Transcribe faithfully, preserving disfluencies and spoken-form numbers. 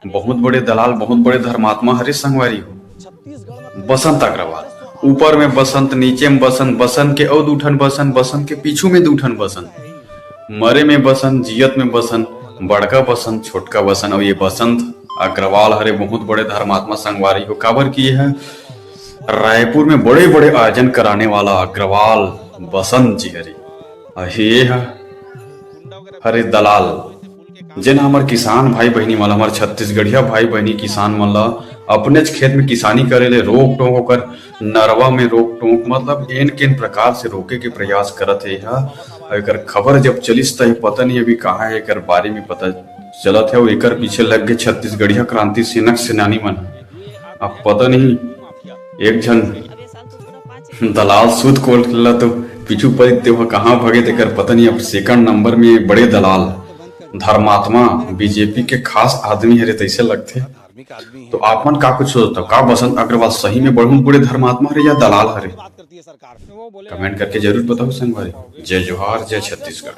बहुत बड़े दलाल, बहुत बड़े धर्मात्मा हरे संगवारी हो। बसंत अग्रवाल, ऊपर में बसंत, नीचे में बसंत, बसंत के अउ दू ठन बसंत, बसंत के पीछू में दू ठन बसंत, मरे में बसंत, जियत में बसंत, बड़का बसंत, छोटका बसंत। अउ ये बसंत अग्रवाल हरे बहुत बड़े धर्मात्मा संगवारी हो, काबर कि ये ह रायपुर में बड़े-बड़े आयोजन कराने वाला अग्रवाल बसंत जी हरे। अउ ये ह हरे दलाल, जेन हमर किसान भाई बहिनी मन ला, हमर छत्तीसगढ़िया भाई बहिनी किसान मन ला अपनेच खेत में किसानी करे ले रोक टोक, ओकर नरवा में रोक टोक, मतलब एन केन प्रकार से रोके के प्रयास करत हे। एहा एकर खबर जब चलिस त पता नहीं अभी कहाँ हे, एकर बारे में पता चलत हे। अउ एकर पीछे लग गे छत्तीसगढ़िया क्रांति सेना के सेनानी मन। अब पता नहीं एक झन दलाल सूत कोल ला तो पीछू परी ते ओहा कहाँ भगे, तेकर पता नहीं। अब सेकंड नंबर में बड़े दलाल धर्मात्मा बीजेपी के खास आदमी हरे तैसे लगथे। तो आप मन का कुछ सोचत हो, का बसंत अग्रवाल सही में बहुत बड़े धर्मात्मा हरे या दलाल हरे? कमेंट करके जरूर बताओ संगवारी। जय जोहार, जय छत्तीसगढ़।